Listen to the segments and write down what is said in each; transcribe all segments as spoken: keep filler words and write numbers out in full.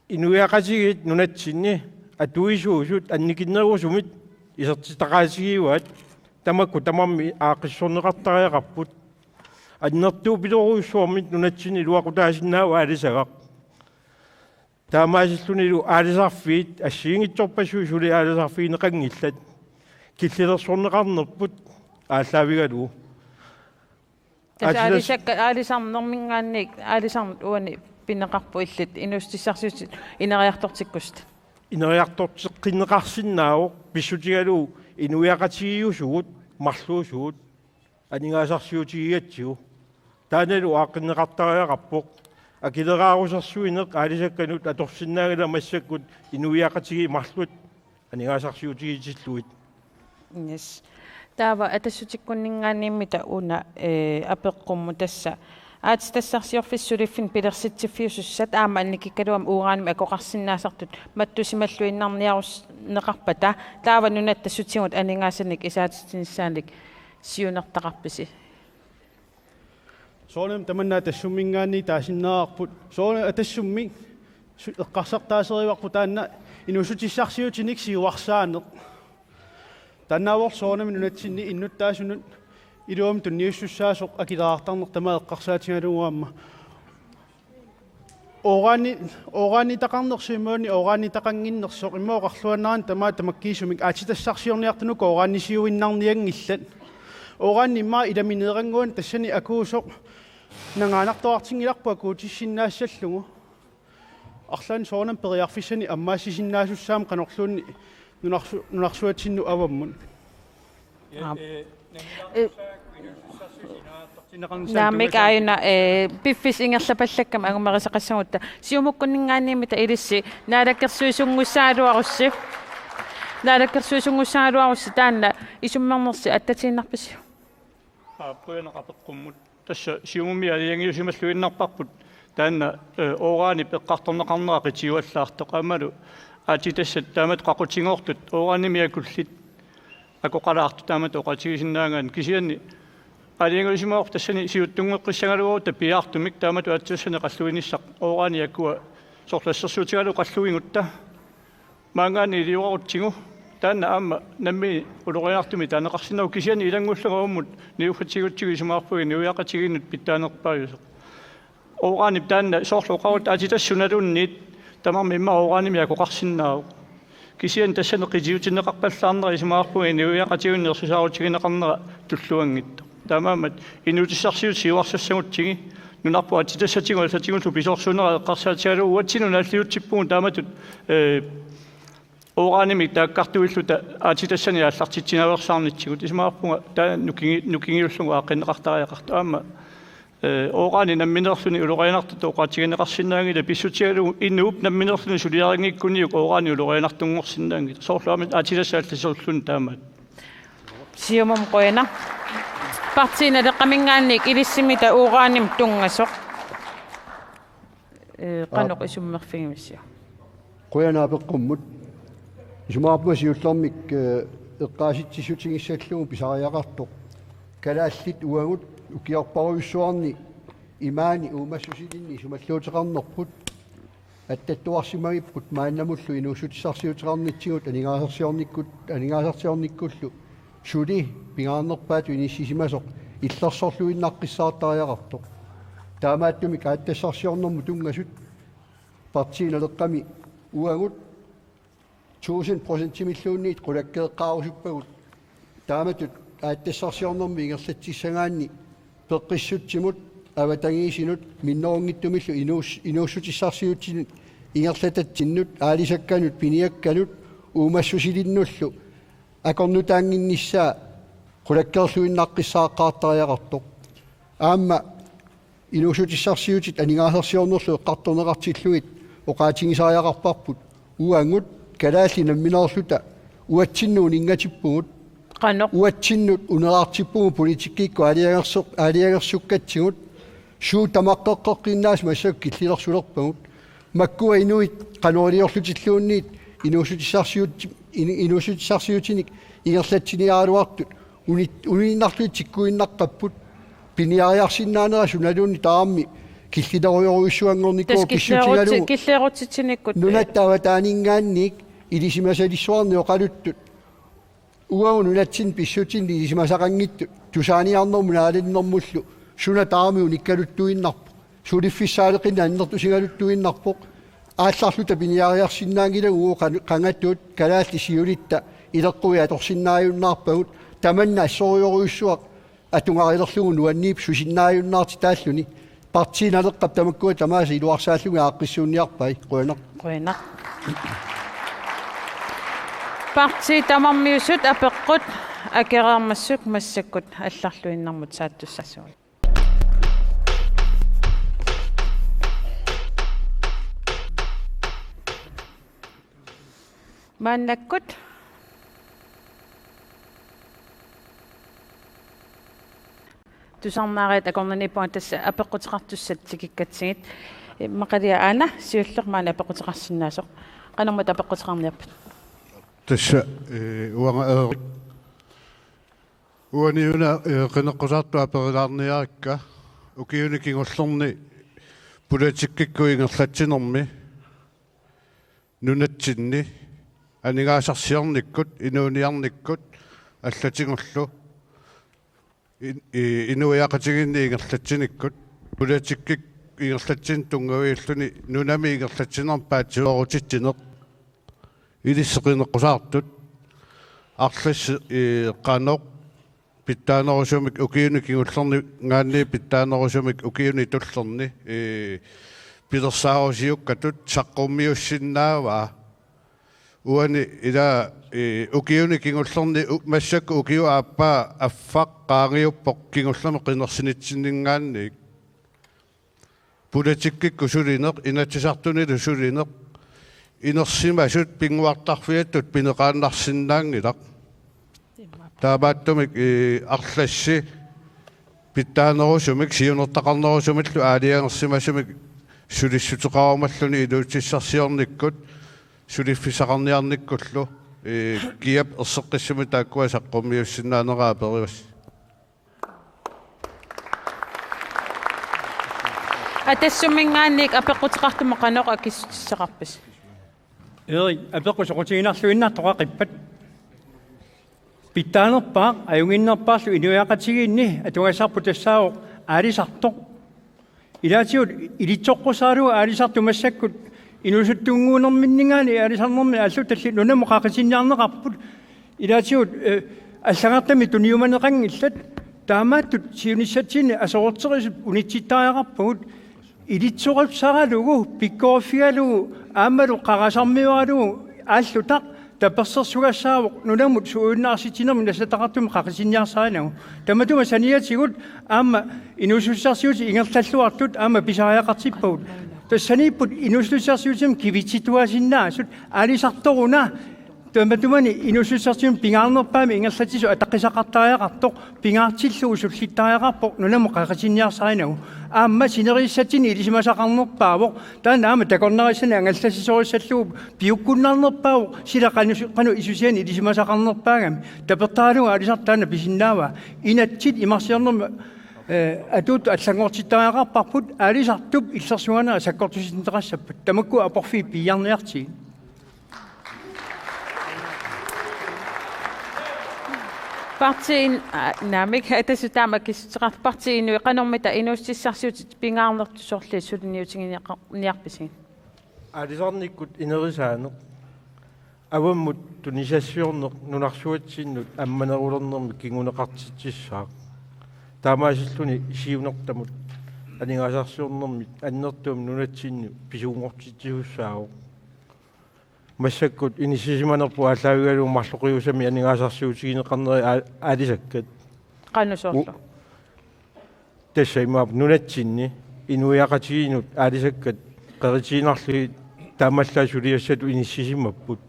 Inuiaqatigiit nunatsinni atuisuusut annikinnerusumik isertitaqaatigivaat, tamakku tamarmik aaqqissorneqartariaqarput. Annertuupilorujussuarmik nunatsinni iluaqutaasinnaavoq aalisagaq. Taamaasillunilu aalisarfiit assigiinngitsorpassuit suli aalisarfigineqanngillat. Killilersorneqarnerput aallaavigalugu. Tassa aalisas- aalisakka-, aalisarnermiingaanniit, aalisarnut uani pineqarpoq illit inuussutissarsiutit ineriartortikkussat. Ineriartorteqqinneqarsinnaavoq pissutigalugu inuiaqatigiiusugut, marluusugut, aningaasarsiutigigatsigu. Taannalu aaqqinneqartariaqarpoq. Akileraarusersuineq aalisakkanut atorsinnaanngilaq massakkut inuiaqatigiit marluk aningaasarsiutigiitillugit. Yes. Taava Atassutikkunninngaanniimmita una, eh, apeqqummut tassa. Aatsitassarsiorfissat suliffinnik pilersitsiffiusussat aamma annikikkaluamik uranimik akoqarsinnaasartut mattusimalluinnarniarus-, neqarpata. Taava nunatta sutigut aningaasanik isaatitsinissaanik siunertaqarpisi? Soorunami tamanna Atassumminngaanniit taasinnaavarput. Soorunami Atassummi su-, eqqarsartaaserivarput taanna inuussutissarsiutinik siuarsaaneq. Taannaavoq soorunami nunatsinni innuttaasunut iluamik tunniussussaasoq akileraartarneq tamaat eqqarsaatigalugu aamma. Urani-, uranitaqarnersoq imaluunniit uranitaqannginnersoq immaqa oqarluaannarani tamaat tamakkiisumik aatsitassarsiorniartut uku uranisiuinnarnianngillat. Uranimmi ilamineerannguani tassani akuusoq nangaanartoqartinngilarput akuutissinnaassallugu. Arlaannik soorunami periarfissanik ammaassisinnaasussaammat qanorluunniit nunarsu-, nunarsuatsinnut avammut. Aap. Eh, eh, naamik aajuna, eh, piffissap ingerlapallakkami angumerisaqassagutta. Siumukkunninngaanniimmita ilissi naalakkersuisunngussagaluarussi. Naalakkersuisunngussagaluarussi taanna isummernersi attatiinnarpisiuk? Aap, qujanaq apeqqummut. Tassa Siumummi aalajangiusimalluinnarparput taanna, eh, uranip eqqartorneqarnera qitiuallaartoq aammalu aatsitassat taamatut qaqutigoortut uranimik akullit akoqalaartut taamatut oqaatigisinnaagaanni, kisianni aalajangiusimavoq tassani siuttunngeqqissagaluarutta piaartumik taamatut aatsitassanik qalluinissaq urani akua soorlu assersuutigalugu qallugigutta. Maanngaanniit iliuuserutsigu taanna aamma nammineq ulorianartumik taaneqarsinnaavoq, kisianni ilanngullugit uagut niuffatigutsigu isumaqarpunga inuiaqatigiinnut pitsaanerpaajusoq. Uranip taanna soorlu oqarutta aatsitassat sunaluunniit tamarmik immaqa uranimik akoqarsinnaavoq. Kisianni tassani qitiutinneqarpallaarnera isumaqarpunga inuiaqatigiinni ersisaarutigineqarnera tulluanngitsoq. Taamaammat inuutissarsiutit siuarsassagutsigit nunarput aatsitassatigut allatigullu pisoorsuunera eqqarsaatigalugu uatsinnut naalliutsippugut taamatut, eh, uranimik taakkartuilluta aatsitassanik aallartitsinaveersaarnitsigut, isumaqarpunga taanna nukingi-, nukingiullugu aaqqinneqartariaqartoq aamma, eh, urani nammineerluni ulorianartutut oqaatigineqarsinnaanngilaq pissutigalugu inuup nammineerluni suliarinngikkuniuk urani ulorianartunngorsinnaanngilaq. Soorlu aamma aatsitassat allatigulluunniit taamaat. Siumummi qujanaq. Partii Naleqqaminngaanniit ilissimmita uranimut tunngasoq. Eh, qanoq Aap. Isummerfigimisiuk? Qujanaq apeqqummut. Isumaqarpunga siullermik, eh, eqqaasitsissutigissallugu pisariaqartoq. Kalaallit uagut ukiorparujussuarni imaani uumassusilinni isumalluuteqarnerput attattuarsimagipput maannamullu inuussutissarsiuteqarnitsigut aningaasarsiornikkut-, aningaasarsiornikkullu suli pingaarnerpaatut inissisimasoq illersorluinnaqqissaartariaqartoq. Taamaattumik aatsitassarsiornermut tunngasut Partii Naleqqami uagut tusind procentimilluunniit qulakkeeqqaarusuppagut. Taamatut aatsitassarsiornermik ingerlatsissagaanni peqqissutsimut, avatangiisinut, minnerunngitsumillu inuus-, inuussutissarsiutinut ingerlatatsinnut, aalisakkanut, piniakkanut, uumassusilinnullu akornutaannginnissaa qulakkeerluinnaqqissaaqqaartariaqartoq. Aamma inuussutissarsiutit aningaasarsiornerlu eqqartorneqartillugit oqaatigisariaqarparput uagut kalaallit nammineerluta uatsinnut uninngatippugut. Qanoq? Uatsinnut uneraartippugut politikkikkut aalajangersoq-, aalajangersukkatsigut, suut tamaqqeqqeqqinnaasut massakkut killilersulerpagut. Makkua inuit qanoq iliorlutilluunniit inuussutissarsiut-, in-, inuussutissarsiutinik ingerlatsiniaraluartut unit-, uniinnarlutik tikkuinnaqqapput. Piniariarsinnaanera sunaluunniit tamarmik Killilerujorujussuanngornikuuvoq. Tassa killeeruti-, pissusigalugu killeerutitsinikkut. Nunatta avataaninngaanniit ilisimasalissuarnik oqaluttut. Uagut nunatsinni pissutsinni ilisimasaqanngitsut tusaaniarnermut naalannermullu suna tamarmi unikkaluttuinnarpoq. Suliffissaaleqineq annertusigaluttuinnarpoq. Aallarluta piniariarsinnaanngilagut uagut qan-, qangatut kalaallit siulitta ileqquit atorsinnaajunnaarpagut, tamanna assorujorujussuaq atugarilerlugu nuanniippoq susinnaajunnaartitaalluni. Partii Naleqqap tamakkua tamaasa iluarsaallugit aaqqissuunniarpai. Qujanaq. Qujanaq. Partii tamarmiusut apeqqut akereermassuk massakkut allarluinnarmut saattussaassaagut. Maannakkut tusarnaariat akornanniippunga, tassa apeqquteqartussat tikikkatsigit. Immaqalia Aana siulleq maani apeqquteqarsinnaasoq. Qanormita apeqquteqarniarpit? Tassa, eh, uanga Erik. Uani una, eh, qineqqusaartut aperilaarniarikka ukiuni kingullerni politikkikkut ingerlatsinermi nunatsinni aningaasarsiornikkut, inuuniarnikkut allatigullu in-, i-, inuiaqatigiinni ingerlatsinikkut. Politikkikkut ingerlatsineq tunngaviulluni nunami ingerlatsinermi paatsiveerutitsineq. Ilissi qineqqusaartut arlassi, i-, qanoq pitsaanerusumik ukiuni kingullerninngaanniit pitsaanerusumik ukiuni tullerni, i-, pilersaarusiukkatut saqqummiussinnaavaa. Uani ila, i-, ukiuni kingullerni u-, massakkut ukiup aappaa affaq qaangiuppoq kingullermik qinersinitsinninngaanniit. Politikkikkut sulineq, Inatsisartunilu sulineq, inersimasut pinnguartarfiatut pineqaannarsinnaanngilaq. Taamaattumik, i-, arlassi pitsaanerusumik siunertaqarnerusumillu aalajangersimasumik sulissuteqarumalluni inuussutissarsiornikkut suliffissaqarniarnikkullu, i-, kiap erseqqissumik taakkua saqqummiussinnaanerat aperivassi. Atassumminngaanniit apeqquteqartumut qanoq akissutissaqarpisi? Erik, apeqqut soqutiginarluinnartoq oqaqippat. Pitsaanerpaaq, ajunnginnerpaarlu inuiaqatigiinni atugassarput tassaavoq aalisartoq. Ilaatigut ilitsoqqussaagaluarlugu aalisartut massakkut inuusuttunnguunerminninngaanniit aalisarnermi aallutallit nunamut qaqitinniarneqarput. Ilaatigut, eh, allagartamik tuniumaneqanngillat, taamaattut siunissatsinni aserorterisut unitsittariaqarpagut. Ilitsoqqussaralugu, pikkoriffigalugu, aammalu qarasarmioralugu aallutaq tapersersugassaavoq nunamut suujunnaarsitsinermik nassataqartumik qaqitinniarsarinagu. Tamatuma saniatigut aamma inuussutissarsiutit ingerlalluartut aamma pisariaqartippagut. Tassaniipput inuussutissarsiutinut kivitsituaasinnaasut aalisartoruna. Tamatumani inuussutissarsiutit pingaarnerpaamik ingerlatsisut ataqqisaqartariaqartoq, pingaartillugu sullittariaqarpoq nunamut qaqitinniarsarinagu. Aamma sineriassatsinnik ilisimasaqarnerpaavoq, taanna aamma takornarissani angallassisorissallugu piukkunnarnerpaavoq, sila qanu-, qanoq isusianik ilisimasaqarnerpaagami. Tapertaralugu aalisartoq taanna pisinnaavaa. Inatsit imarsiornermi, eh, atuuttut allanngortittariaqarparput, aalisartup illersugaanera sakkortusinneqassappat. Tamakku aporfiit piiarniartigit. Partii In-, aa, naamik, Atassut taama akissutissaqartoq, Partii Inuit, qanormita inuussutissarsiutit pingaarnertut sorliit suliniutiginiarpisigit? Aalisarnikkut inerisaaneq, avammut tunisassiorneq, nunarsuatsinnut ammanerulernermik kinguneqartitsissaaq. Taamaasilluni siunertamut aningaasarsiornermit annertuumik nunatsinni pisuunngortitsisussaavoq. Massakkut inissisimanerput aallaavigalugu marloqiusamik aningaasarsiutigineqarnerat aa-, aalisakkat. Qanoq soorlu? U-, tassa imaappoq nunatsinni inuiaqatigiinnut aalisakkat qeritiinnarlugit taamaallaat suliassatut inissisimapput.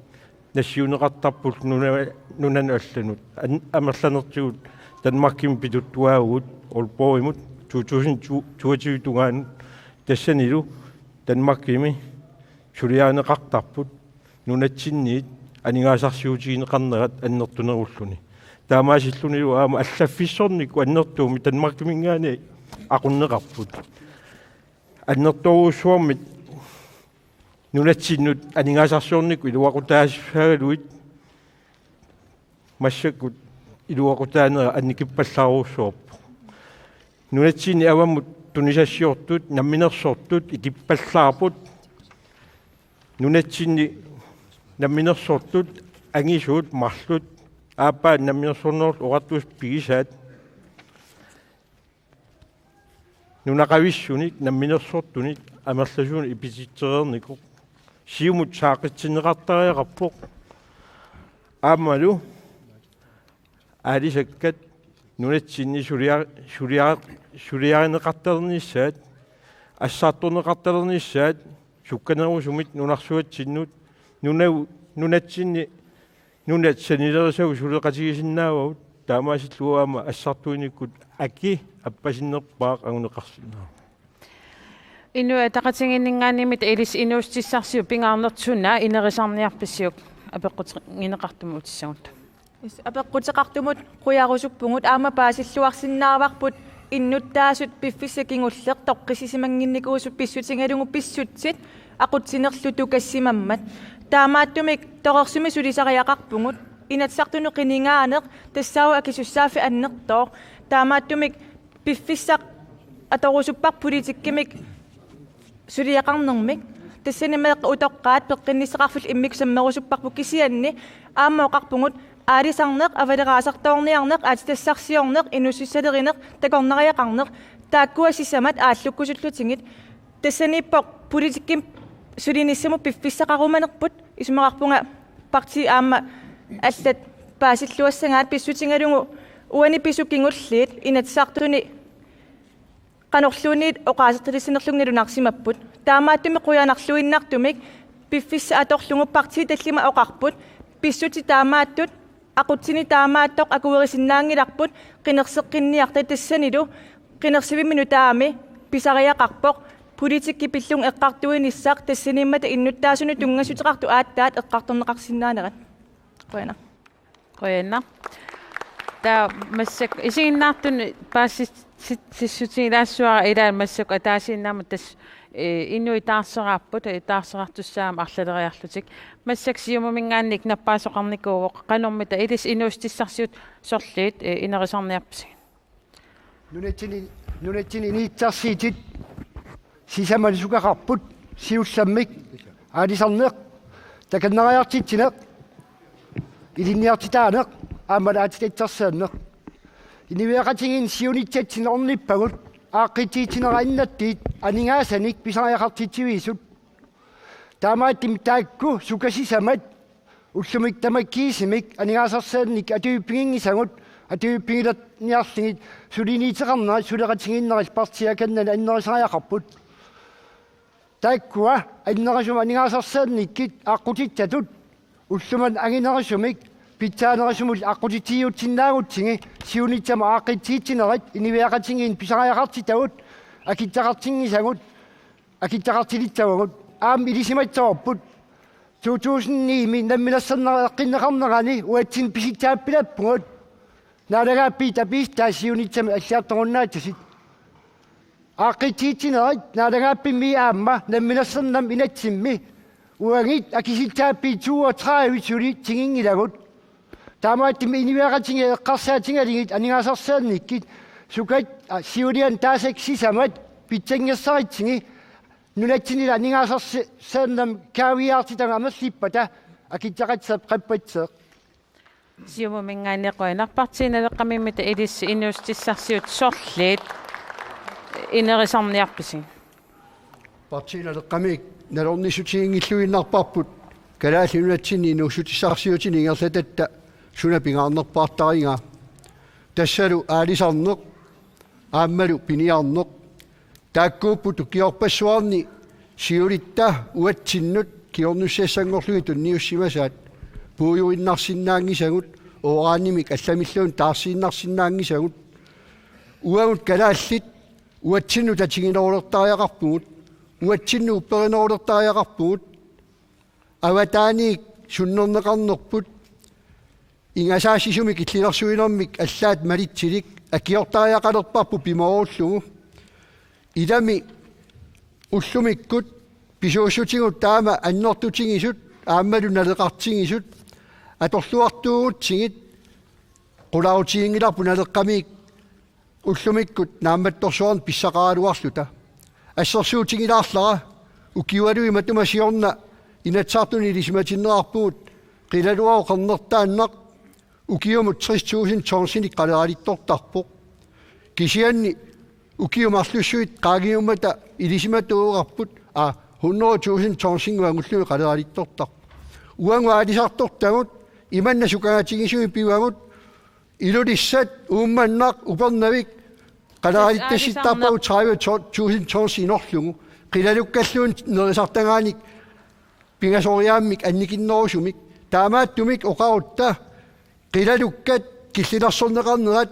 Nassiunneqartarput nuna-, nunanut allanut. An-, amerlanertigut Danmarkimi pituttuaavugut Aalborgimut to tusind toogtyve tungaanut, tassanilu Danmarkimi suliarineqartarput nunatsinniit aningaasarsiutigineqarnerat annertunerulluni. Taamaasillunilu aamma allaffissornikkut annertuumik Danmarkiminngaanniit aqunneqarput. Annertoorujussuarmik nunatsinnut aningaasarsiornikkut iluaqutaassagalugit massakkut iluaqutaanera annikippallaarujussuarpoq. Nunatsinni avammut tunisassiortut namminersortut ikippallaarput. Nunatsinni namminersortut angisuut marluk aappaat namminersornerullutik oqartussat pigisaat. Nunaqavissunik namminersortunik amerlasuunik ipititsereernikoq. Siumut saaqqitsinneqartariaqarpoq. Aammalu aalisakkat nunatsinni sulia-, sulia-, suliarineqartalernissaat, assartorneqartalernissaat, sukkanerusumik nunarsuatsinnut, nuna-, nunatsinni nunat sanilerisagut suleqatigisinnaavagut, taamaasillugu aamma assartuinikkut aki appasinnerpaaq anguneqarsinnaavoq. Inuit Ataqatigiinninngaanniit ilissi inuussutissarsiut pingaarnertut suna inerisarniarpisiuk apeqquteqartumut utissagut? Yes, apeqquteqartumut qujarusuppugut, aamma paasilluarsinnaavarput innuttaasut piffissaq kingulleq toqqissisimannginnikuusut pissutigalugu pissutsit aqutsinerlu tukassimammat. Taamaattumik torersumik sulisariaqarpugut, Inatsisartunut qinigaaneq tassaavoq akisussaaffik annertooq. Taamaattumik piffissaq atorusupparput politikkimik suliaqarnermik. Tassani meeqqat utoqqaat peqqinnissaqarfillu immikkut sammerusupparput, kisianni aamma oqarpugut aalisarneq, avaleraasartoorniarneq, aatsitassarsiorneq, inuussussalerineq, takornariaqarneq, taakkua sisamat aallukkusullutigit. Tassaniippoq politikkimik sulinissamut piffissaqarumanerput, isumaqarpunga partii aamma allat paasilluassagaat, pissutigalugu uani pisut kingulliit Inatsisartuni qanorluunniit oqaasertalissanerlugu nalunarsimapput. Taamaattumik qujanarluinnartumik piffissaq atorlugu partiit tallimat oqarput, pissutsit taamaattut, aqutsineq taamaattoq akuerisinnaanngilarput, qinerseqqinniarta, tassanilu qinersivimmi nutaami pisariaqarpoq politikki pillugu eqqartuinissaq, tassaniimmata innuttaasunut tunngassuteqartut aatsaat eqqartorneqarsinnaanerat. Qujanaq. Qujanaq. Taava massakkut isiginnaartunut paasissi-, sissutigilaassavara, ilaat massakkut ataasiinnarmik tassa, eh, inuit taarseraarput, eh, taarseraartussaammat arlaleriarlutik. Massakkut Siumuminngaanniit nappaasoqarnikuuvoq, qanormita ilissi inuussutissarsiut sorliit, eh, inerisarniarpisigit? Nunatsinni, nunatsinni iniittarsiitit sisamat sukaqarput, siullermik aalisarneq, takornariartitsineq, ilinniartitaaneq, aammalu aatsitassarsiorneq. Inuiaqatigiinni siunissatsinnik ornippagut, aaqqissuussinerat innertiit aningaasanik pisariaqartitsivigisut. Taamaattumik taakku sukkassuseqarmat ullumi tamakkiisumik aningaasarsiornikkut atuippiginngisagut, atuippigilerniarlugit suliniuteqarnerat suleqatigiinnerat partiit akannanik annerisariaqarput. Taakkua annerusumik aningaasarsiornikkut aqqutissatut ullumimut annerusumik pitsaanerusumik aqqutissiuussinnaagutsigu siunissami aaqqissuussinerit inuiaqatigiinni pisariaqartitagut akissaqartinngisagut, akissaqartilissavagut. Aamma ilisimassavarput to tusind ni-mi namminersorneq eqqunneqarnerani uatsinnut pisutsaappilerpugut. Naalagaaffiit tapiissutaat siunissami alliartorunnaatsusi. Aaqqissuussinerit naalagaaffimmi aamma namminersornermi inatsimmi uagut akisussaaffii toogtredive suli tiginngilagut. Taamaattumik inuiaqatigiit eqqarsaatigalugit aningaasarsiornikkut sukkassat, aa, siuliani taasakkat sisamat pitsanngersaritsigit nunatsinnilu aningaasarsi-, siornermi kaaviiaartitagut amerlippata akissaqassasoq qappasseq. Siumuminngaanniit qujanaq. Partii Naleqqamimmita ilissi inuussutissarsiut sorliit inerisarniarpisigit? Partii Naleqqamit nalornissutiginngilluinnarparput Kalaallit Nunatsinni inuussutissarsiutinik ingerlatatta suna pingaarnerpaartarigaa. Tassalu aalisarneq aammalu piniarneq. Taakkuupput ukiorpassuarni siulitta uatsinnut kingornussassanngorlugit tunniussimasaat, puiuinnarsinnaanngisagut, uranimik allamilluunniit taarsiinnarsinnaanngisagut. Uagut kalaallit uatsinnut tatiginerulertariaqarpugut, uatsinnut upperinerulertariaqarpugut, avataaniit sunnerneqarnerput, ingasaasisumik killilersuinermik allaat malitsilik akiortariaqalerparput pimoorullugu. Ilami Ullumikkut pisuussutigut taama annertutigisut aammalu naleqartigisut atorluartuugutsigit qulaarutiginngilarput Naleqqamiit ullumikkut naammattorsuarnik pissaqaraluarluta. Assersuutigilaarlara ukiualuit matuma siorna Inatsisartuni ilisimatinneqarpugut qilaluaru qernertaannaq ukiumut tres tusind tonsinik qaleralittortarpoq. Kisianni ukiut marlussuit qaangiummata ilisimatuugarput, aa, hundrede tusind tonsinnguanngullugu qaleralittortarpoq. Uagut aalisartortagut imanna sukangatigisumik pivagut Ilulissat, Uummannaq, Upernavik qaleralittassittarpagut tredive tusind tons inorlugu. Qilalukkalluunniit nerisartagaanik pingasoriaammik annikinnerusumik. Taamaattumik oqarutta qilalukkat killilersorneqarnerat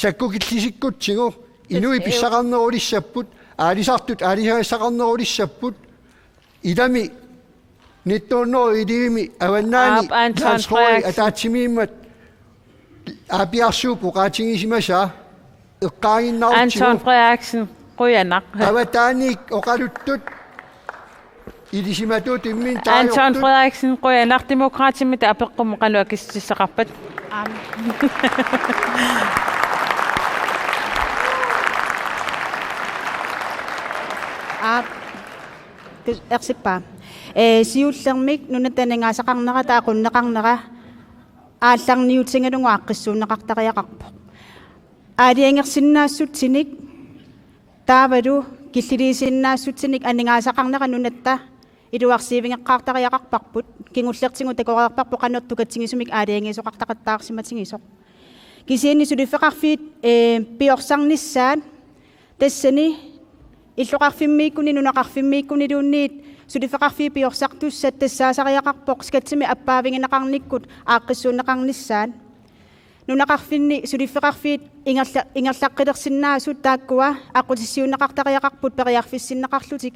sakkukillisikkutsigu inuit pissaqarnerulissapput, aalisartut aalisagassaqarnerulissapput. Ilami nitten hundrede og elleve-mi Avannaani Aap, Anton Frederiksen. Ataatsimiimmat aapiarsuup oqaatigisimasaa eqqaaginnaarutsigu. Anton Frederiksen, qujanaq. Avataaniit oqaluttut ilisimatuut imminnut Anton taajoortut. Frederiksen, qujanaq. Demokraatimit apeqqummut qanoq akissutissaqarpat? Aamma. Aap. Tus-, ersippaa. Ee, siullermik nunatta aningaasaqarnera taava qunneqarnera aallarniutigalugu aaqqissuunneqartariaqarpoq. Aalajangersinnaassutsinnik taavalu killiliisinnaassutsinnik aningaasaqarnera nunatta iluarsiivigeqqaartariaqarparput, kingullertigut takoreerparput qanoq tukatsigisumik aalajangiisoqartaqattaarsimatigisoq. Kisianni suliffeqarfiit, ee, piorsarnissaat tassani illoqarfimmiikkunni nunaqarfimmiikkuniluunniit suliffeqarfiit piorsartussat tassaasariaqarpoq skatsimik appaavigineqarnikkut aaqqissuunneqarnissaat. Nunaqarfinni suliffeqarfiit ingerla-, ingerlaqqilersinnaasut taakkua aqqutissiuunneqartariaqarput periarfissinneqarlutik,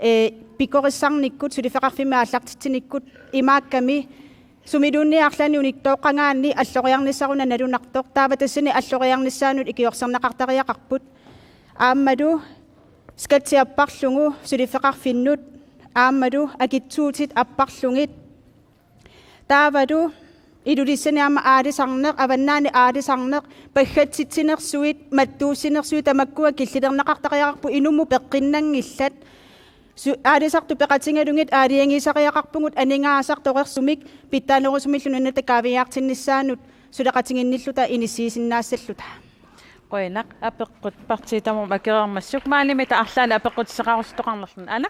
ee, pikkorissarnikkut suliffeqarfimmik aallartitsinikkut imaakkami sumiluunniit arlaannik unittooqqagaanni alloriarnissaq una nalunartoq. Taava tassani alloriarnissaanut ikiorserneqartariaqarput. Aammalu skatsi apparlugu suliffeqarfinnut aammalu akitsuutit apparlugit. Taavalu Ilulissani aamma aalisarneq, Avannaani aalisarneq, paggatsitsinersuit, mattuussinersuit tamakkua killilerneqartariaqarput inummut peqqinnanngillat. Su-, aalisartut peqatigalugit aalajangiisariaqarpugut aningaasaq torersumik pitsaanerusumillu nunatta kaaviiaartinnissaanut suleqatiginnilluta inissiisinnaassalluta. Qujanaq, apeqqut partiit tamarmik akereermassuk, maanimita arlaannik apeqqutissaqarusuttoqarnerluni. Aana?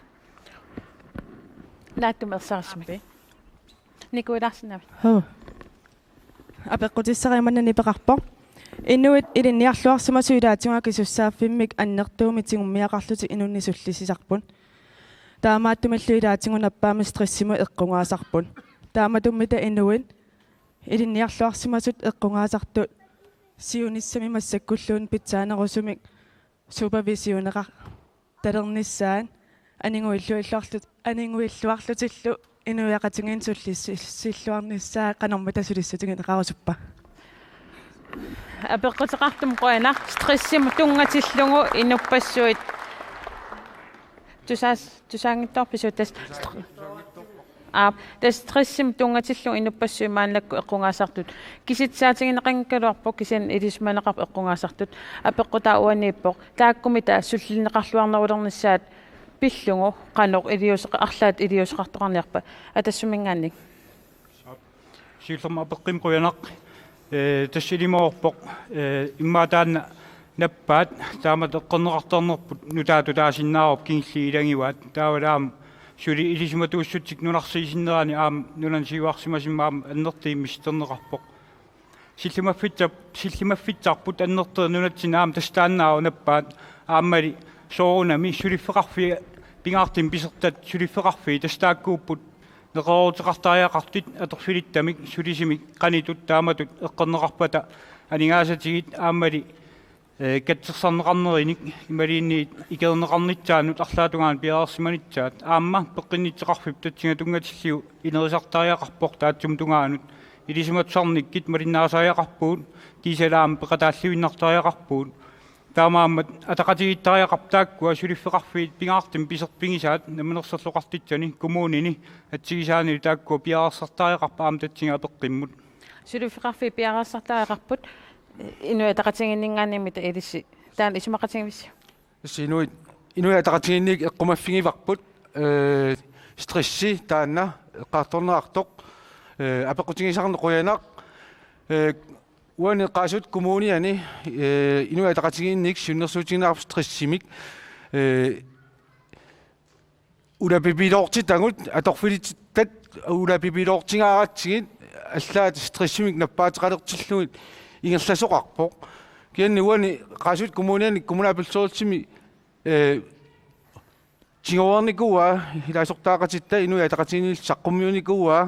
Naatsumik ersarissumik. Niku Larsen. Huu. Apeqqutissaq imannak nipeqarpoq. Inuit ilinniarluarsimasut ilaatigut akisussaaffimmik annertuumik tigummiaqarlutik inunnik sullissisarput. Taamaattumillu ilaatigut nappaammik stressimut eqqugaasarput. Taamatummita inuit ilinniarluarsimasut eqqugaasartut siunissami massakkulluunniit pitsaanerusumik supervisioneqartalernissaat aniguilluilluarlu-, aniguilluarlutillu inuiaqatigiinnut sullissilluarnissaat qanormita sulissutigineqarusuppa? Apeqquteqartumik qujanaq. Stressimut tunngatillugu inuppassuit tusaas-, tusaanngitsoorpisiuk tassa? Aap, tassa stressimut tunngatillugu inuppassuit maannakkut eqqugaasartut. Kisitsaatigineqanngikkaluarpoq kisianni ilisimaneqarpoq eqqugaasartut. Apeqqutaa uaniippoq: taakkumita sullinneqarluarnerulernissaa pillugu qanoq iliuuseqa-, arlaat iliuuseqartoqarniarpa? Atassuminngaanniit. Siullermik apeqqummi qujanaq. Ee, tassa ilumoorpoq, ee, immaqa taanna nappaat, taamatut eqqorneqartarnerput nutaatut taasinnaavarput kingulliit ilagivaat. Taavalu aamma suli ilisimatuussutsik nunarsuarmi sinnerani aamma nunani siuarsimasimmat aamma annertuumik missiterneqarpoq. Sillimaffitsa-, sillimaffitsarput annertuumik nunatsinni aamma tassa taannaavoq nappaat, aammali soorunami suliffeqarfiit pingaartumik pisortat suliffeqarfiit tassa taakkuupput neqerooruteqartariaqartut atorfilittamik sulisumik qanitut taamatut eqqorneqarpata aningaasatigit aammali, ee, katsorsarneqarnerinik imaluunniit ikerineqarnissaannut arlaata tungaanut piareersimanissaat aamma peqqinnittoqarfiup tatsiga tunngatillugu inerisartariaqarpoq taassuma tungaanut ilisimatusarnikkut malinnaasariaqarpugut kiisalu aamma peqataalluinnartariaqarpugut. Taamaammat ataqatigiittariaqarput taakkua suliffeqarfiit pingaartumik piserpigisaat Namminersorlutik Oqartussani kommunini assigisaanilu taakkua piareersartariaqarput aamma tassani apeqqummut. Suliffeqarfiit piareersartariaqarput Inuit Ataqatigiinninngaanniit, ilissi taanna isumaqatigivisi? Tassa inuit, Inuit Ataqatigiinniit eqqumaffigivarput, ee, stressi taanna eqqartorneqartoq, ee, apeqqutigisarneq qujanaq, ee, uani Qaasuitsup Kommuniani, ee, Inuit Ataqatigiinnik siunnersuutigineqarput stressimik, ee, ulapipiloortitagut, atorfilitittat ulapipiloortingaaratsigit, allaat stressimik nappaateqalertillugit ingerlasoqarpoq. Kisianni uani Qaasuitsup Kommuniani kommunalbestyrelsimi, ee, tiguarnikuuaa, ilaasortaaqatitta Inuit Ataqatigiinniit saqqummiunikuuaa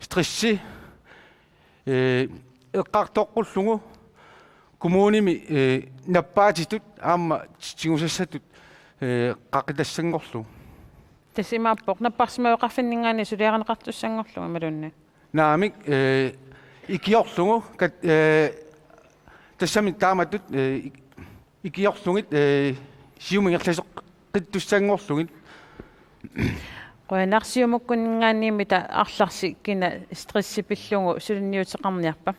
stressi, ee, eqqartoqqullugu kommunimi, ee, nappaatitut aamma tigusassatut, ee, qaqitassanngorlugu. Tassa imaappoq napparsimaveqarfinninngaanniit suliarineqartussanngorlugu imaluunniit? Naamik, ee, ikiorlugu kat-, ee, tassami taamatut, ee, ik-, ikiorlugit, ee, siumut ingerlasoqqittussanngorlugit. Qujanaq. Siumukkunninngaanniit arlarsi kina stressi pillugu suliniuteqarniarpa?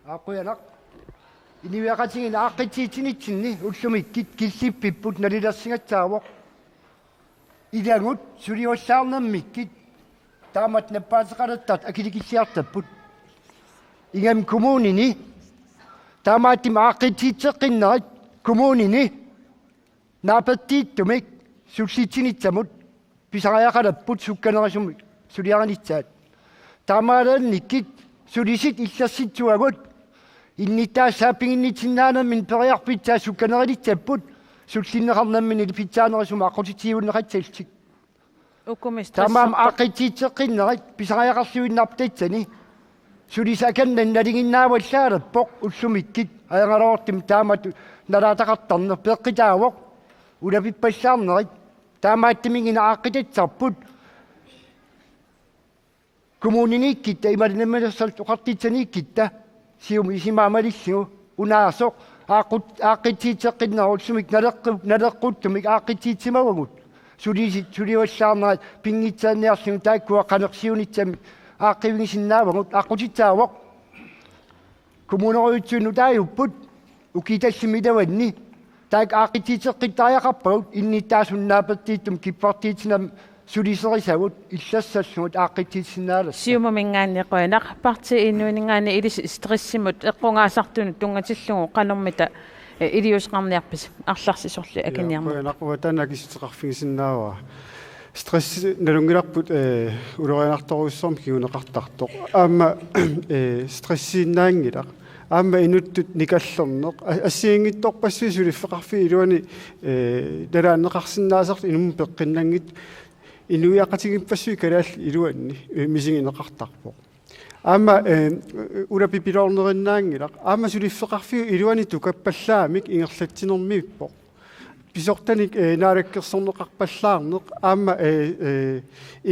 Aa, qujanaq. Inuiaqatigiinni aaqqissuussinitsinni ullumikkut killippipput nalilersigassaavoq. Ilagut sulivallaarnermikkut taamatut nappaateqalertartut akilikilliartarput. Ingammik kommunini taamaattumik aaqqissuusseqqinnerit kommunini naapertuuttumik sullissinissamut pisariaqalerput sukkanerusumik suliarinissaat. Taamaaliornikkut sulisut illersitsuagut innuttaasut saaffiginnissinnaanerminni periarfissaat sukkanerulissapput sullinneqarnerminni pitsaanerusumik aqqutissiuunneqassallutik. Ukumi stress. Taamaammat aaqqissuusseqqinnerit pisariaqarluinnarput tassani. Sulisut akornanni nalinginnaavallaalerpoq ullumikkut, ajornartorsiortumik taamatut nalaataqartarneq peqqutaavoq, ulapippallaarnerit. Taamaattumik una aaqqitassarput kommuniniikkutta imaluunniit Namminersorlutik Oqartussaniikkutta, siumut isumaa malillugu, unaasoq aaqqut-, aaqqissuusseqqinnerup ullumikkut naleqqu-, naleqquuttumik aaqqissuussimavagut. Sulisut sulivallaarnerat pinngitsoorniarlugu taakkua qanoq siunissami aaqqivigisinnaavarput, aqqutissaavoq. Kommunerujussuit nutaajupput ukiut tallimat iluanni. Taakku aaqqissuusseqqittariaqarpagut innuttaasut naapertuuttumik kiffartuussinermik suliserisavut illersorlugit aaqqissuussinnaalerput. Siumuminngaanniit qujanaq. Partii Inuuninngaanniit ilissi stressimut eqqugaasartunut tunngatillugu qanormita, eh, iliuuseqarniarpisi arlarsi sorliit? Ja, akiniarnerput. Qujanaq, uanga taanna akissuteqarfigisinnaavara. Stressi nalunngilarput, eh, ulorianartorujussuarmik kinguneqartartoq. Aamma, eh, stressiinnaanngilaq. Aamma inuttut nikallerneq. A-, assigiinngitsorpassuit suliffeqarfiit iluanni, eh, nalaanneqarsinnaasartut inummut peqqinnanngitsut inuiaqatigiippassuit kalaallit iluanni, eh, misigineqartarpoq. Aamma, eh, ulapipiloornerinnaanngilaq. Aamma suliffeqarfiup iluani tukappallaamik ingerlatsinermiippoq. Pisortanik, eh, naalakkersorneqarpallaarneq, aamma, eh, eh,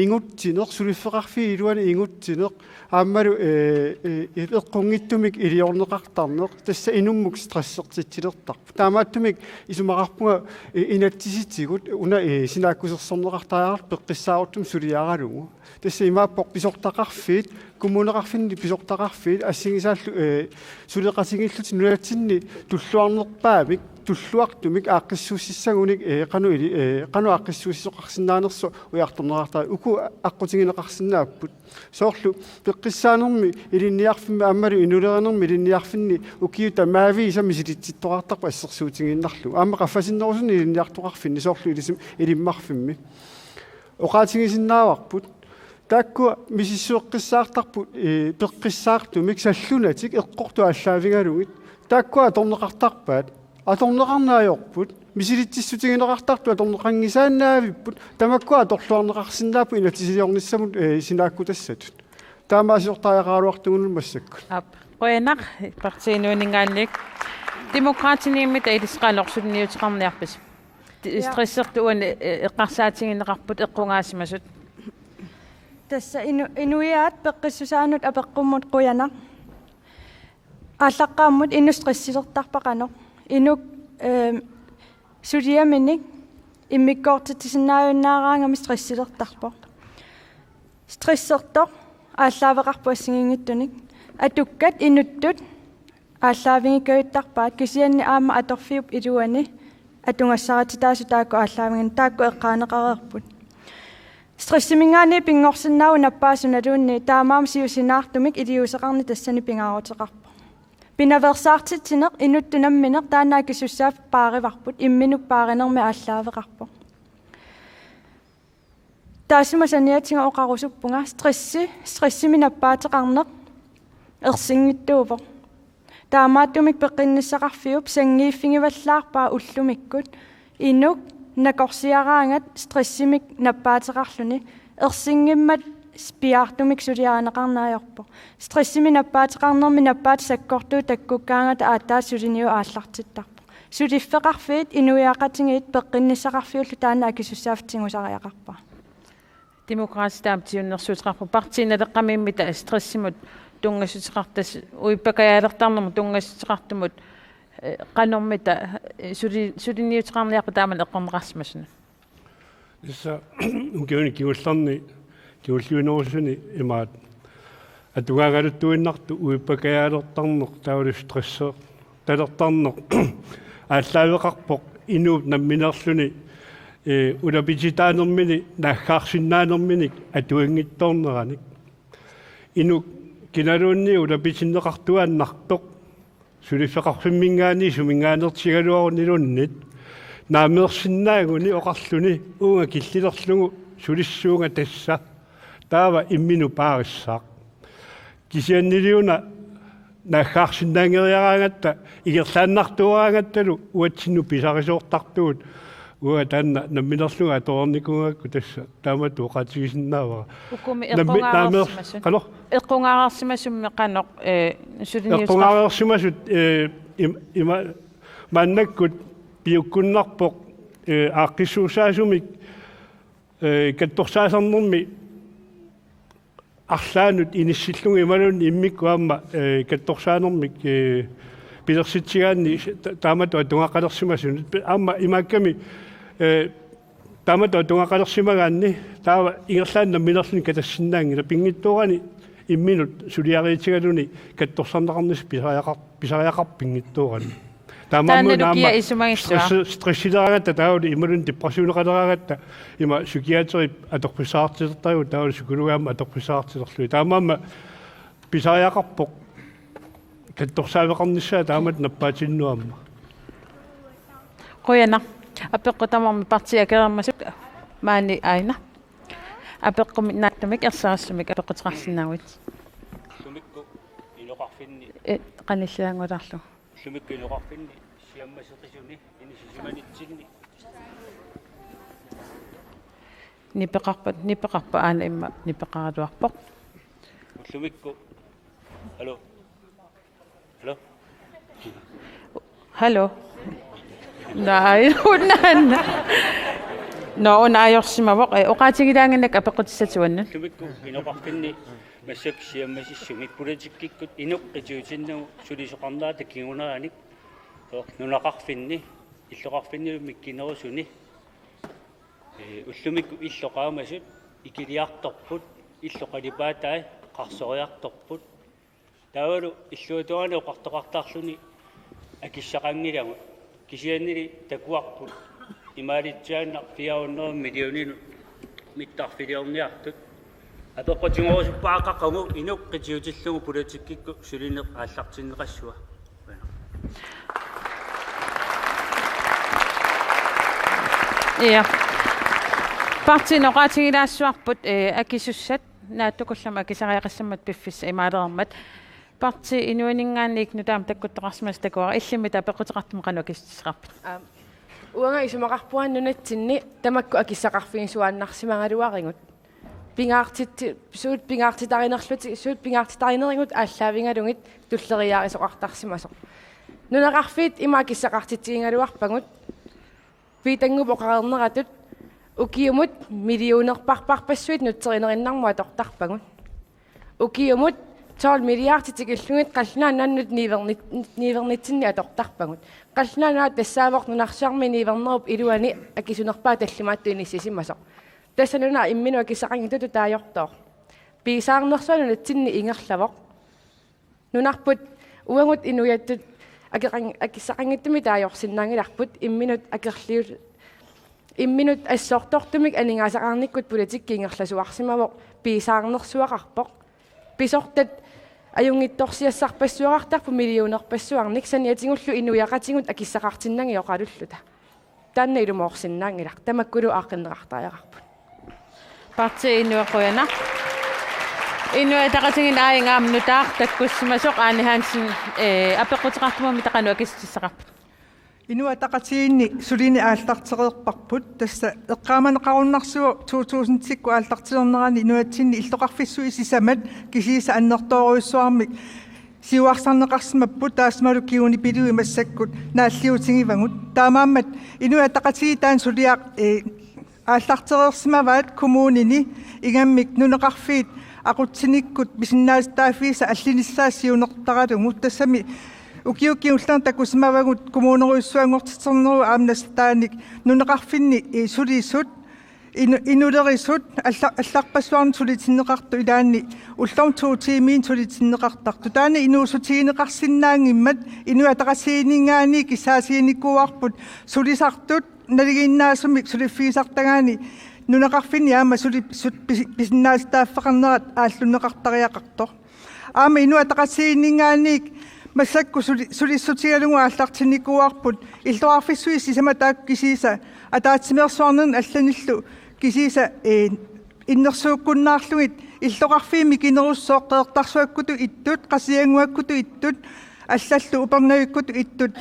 ingutsineq, suliffeqarfiup iluani ingutsineq, aammalu, eh, eh, eqqunngitsumik iliorneqartarneq, tassa inummut stressertitsilertarpoq. Taamaattumik isumaqarpunga, eh, inatsisitigut una, eh, sinaakkusersorneqartariaqartoq peqqissaaruttumik suliaralugu. Tassa imaappoq pisortaqarfiit, kommuneqarfinni pisortaqarfiit, assigisaallu, eh, suleqatigiillutik nunatsinni tulluarnerpaamik, tulluartumik aaqqissuussissagunik, eh, qanoq ili-, eh, qanoq aaqqissuussisoqarsinnaanersoq ujartorneqartarpoq, uku aqqutigineqarsinnaapput. Soorlu peqqissaanermi ilinniarfimmi aammalu inulerinermi ilinniarfinni ukiut tamaaviisa misilitsittoqartarput assersuutigiinnarlugu. Aamma qaffasinnerusunik ilinniartoqarfinni soorlu ilisum-, ilimmarfimmi. Oqaatigisinnaavarput. Taakkua misissueqqissaartarput, eh, peqqissaartumik sallunatik eqqortut aallaavigalugit. Taakkua atorneqartarpaat. Atorneqarneq ajorput. Misilitsissutigineqartartut atorneqanngisaannaavipput. Tamakkua atorluarneqarsinnaapput inatsisiliornissamut, eh, sinaakkutassatut. Taamaasiortariaqaraluartugut massakkut. Aap. Qujanaq, Partii Inuuninngaanniit. Demokraatiniimmita ilissi qanoq suliniuteqarniarpisi? Ti-, ja. Stressertut uani, eh, eqqarsaatigineqarput eqqugaasimasut. Tassa inu-, inuiaat peqqissusaanut apeqqummut qujanaq. Aallaqqaammut inuk stressilertarpa qanoq? Inuk, ehm, suliaminik immikkoortitsisinnaajunnaaraangami stressilertarpoq. Stressertoq aallaaveqarpoq assigiinngitsunik. Atukkat inuttut aallaavigikkajuttarpaat, kisianni aamma atorfiup iluani atugassarititaasut taakku aallaavigineq, taakku eqqaaneqareerput. Stressiminngaanniit pinngorsinnaavoq nappaasut sunaluunniit, taamaammat siusinaartumik iliuuseqarneq tassani pingaaruteqarpoq. Pinaveersaartitsineq inuttut nammineq taanna akisussaaffik paarivarput, imminut paarinermi aallaaveqarpoq. Taassuma saniatigut oqarusuppunga, stressi, stressimik nappaateqarneq ersinngitsuuvoq. Taamaattumik peqqinnissaqarfiup sanngiiffigivallaarpaa ullumikkut inuk nakorsiaraangat stressimik nappaateqarluni, ersinngimmat piaartumik suliarineqarneq ajorpoq. Stressimik nappaateqarnermi nappaatit sakkortuut takkukkaangata aatsaat suliniut aallartittarpoq. Suliffeqarfiit inuiaqatigiit peqqinnissaqarfiullu taanna akisussaaffik tigusariaqarpara. Demokraatit aamma siunnersuuteqarput, Partii Naleqqamiimmita stressimut tunngassuteqartas-, uippakajaalertarnermut tunngassuteqartumut, eh, qanormita, eh, suli-, suliniuteqarniarpa taamani eqqorneqarsimasunut? Tassa ukiuni kingullerni, kingulliunerusuni imaat atugaangaluttuinnartoq uippakajaalertarneq taavalu stressertalertarneq aallaaveqarpoq inuup nammineerluni, eh, ulapititaanermini naaggaarsinnaanerminik atuinngitsoorneranik. Inuk kinaluunniit ulapitinneqartuaannartoq suliffeqarfimminngaanniit suminngaanneertigaluaruniluunniit naameersinnaaguni oqarluni: "Uunga killilerlugu sulissuunga tassa. Taava imminut paarissaaq." Kisianniliuna naaggaarsinnaanngeriaraangatta ingerlaannartuaraangattalu uatsinnut pisarisoortartugut. Uanga taanna nammineerlunga atoreernikuugakku tassa taamatut oqaatigisinnaavara. Ukumi nammi-, eqqungaarsimasut. Qanoq? Eqqungaarsimasummi qanoq, eh, suliniuteqar- Eqqungaarsimasut, eh, im-, ima-, maannakkut piukkunnarpoq, eh, aaqqissuussaasumik, eh, kattorsaasarnermi arlaannut inissillugu imaluunniit immikkut aamma, eh, kattorsaanermik, eh, pilersitsigaanni ta-, taamatut atugaqalersimasunut. Aamma imaakkami, eh, taamatut atugaqalersimagaanni taava ingerlaannaq nammineerluni katassinnaanngilaq, pinngitsoorani imminut suliariitigaluni kattorsarneqarnissaq pisariaqar-, pisariaqarpoq pinngitsoorani. Taamaammat taannalu kia aamma isumagissavat? Stress-, stressileraangatta taavalu imaluunniit depressioneqaleraangatta ima psykiaterip atorfissaqartilertarigu taavalu psykologit aamma atorfissaqartilerlugit. Taamaammat pisariaqarpoq kattorsaaveqarnissaa taamatut nappaatinnut aamma. Qujanaq. Apeqqut tamarmik partiit akereersimasut, maani aana. Apeqqummi naattumik ersarissumik apeqquteqarsinnaavutit. Ullumikkut inoqarfinni. Eh, qanilliaanngulaarlugu. Ullumikkut inoqarfinni siammaseqisuni inissisimanitsinni. Nipeqarpat, nipeqarpat, aana immaqa nipeqaraluarpoq. Ullumikkut. Hallo. Hallo. Hallo. Naaj, unaanna. Nå, una ajorsimavoq. Eh, oqaatigilaannginnakku apeqqutissatut uannut. Ullumikkut inoqarfinni massakkut siammasissumik politikkikkut inuk qitiutinnagu sulisoqarnerata kinguneranik. Soorlu nunaqarfinni, illoqarfinnilu mikkinerusuni. Eh, ullumikkut illoqarfiit qaamasut ikiliartorput, illoqarfiit qalipaatai qarsoriartorput. Taavalu illuatungaani oqartoqartarluni akissaqanngilagut. Kisiannili takuarput imaalitsiaannaq fire hundrede millioninut mittarfiliorniartut. Apeqqutigerusuppara qaqugu inuk qitiutillugu politikkikkut sulineq aallartinneqassava. Ja. Partiinit oqaatigilaassavarput, eh, akisussat naatsukullammik akisariaqassammat piffissap imaalereermat. Partii Inuuninngaanniit nutaamik takkuttoqarsimasoq takuara, illimmi apeqquteqartumik qanoq akissuteqarpit? Aap. Uanga isumaqarpunga nunatsinni tamakku akissaqarfigisuaannarsimagaluarigut. Pingaartitti-, suut pingaartitarinerluti-, suut pingaartitarinerlutigit aallaavigalugit tulleriiaarisoqartarsimasoq. Nunaqarfiit ima akissaqartitsigigaluarpagut. Piitannguup oqareerneratut ukiumut millionerparparpassuit nutserinerinnarmut atortarpagut. Ukiumut tolv milliardi tikillugit Qallunaat Nunaannut niuernit-, niuernitsinni atortarpagut. Qallunaat Nunaat tassaavoq nunarsuarmi niuernerup iluani akisunerpaaq tallimaattut inissisimasoq. Tassa nuna imminut akissaqanngitsutut taagortoq. Piisaarnersuaq nunatsinni ingerlavoq. Nunarput uagut inuiattut akeqan-, akissaqanngitsumik taagorsinnaanngilarput imminut akerliul-, imminut assortortumik aningaasaqarnikkut politikki ingerlasuarsimavoq piisaarnersuaqarpoq. Pisortat ajunngitsorsiassarpassuaqartarput millionerpassuarnik saniatigullu inuiaqatigiit akissaqartinnagit oqalulluta. Taanna ilumoorsinnaanngilaq, tamakkulu aaqqinneqartariaqarput. Partii Inuit, qujanaq. Inuit Ataqatigiinni aajuna aamma nutaaq takkussimasoq Ane Hansen, eh, apeqquteqartumik qanoq akissutissaqarpit? Inuit Ataqatigiinni sulineq aallartereerparput, tassa eqqaamaneqarunnarsivoq to tusindikkut aallartilernerani nunatsinni illoqarfissuit sisamat kisiisa annertoorujussuarmik siuarsarneqarsimapput, taassumalu kingunipiluit massakkut naalliutigivagut. Taamaammat Inuit Ataqatigiit taanna suliaq, eh, aallartereersimavaat kommunini ingammik nunaqarfiit aqutsinikkut pisinnaatitaaffisa allinissaa siunertaralugu. Tassami ukiut kingulliit takkussimavagut kommunerujussuanngortiternerup aamma nassataanik nunaqarfinni, eh, sulisut, inu-, inulerisut, alla-, allarpassuarnut sulitinneqartut, ilaanni ullormut to tiimiinnut sulitinneqartartut. Taanna inuussutigineqarsinnaanngimmat Inuit Ataqatigiinninngaanniit kissaatiginikuuarput sulisartut nalinginnaasumik suliffigisartagaanni nunaqarfinni aamma suli-, sut-, pisi-, pisinnaatitaaffeqarnerat aallunneqartariaqartoq. Aamma Inuit Ataqatigiinninngaanniit massakkut suli-, sulissutigalugu aallartinnikuuarput illoqarfissuit sisamat taakku kisiisa ataatsimeersuarnerni allanillu kisiisa, eh, innersuukkunnaarlugit illoqarfiit mikinerussooq Qeqertarsuakkutut ittut, Qasigiannguakkutut ittut, allallu Upernavikkutut ittut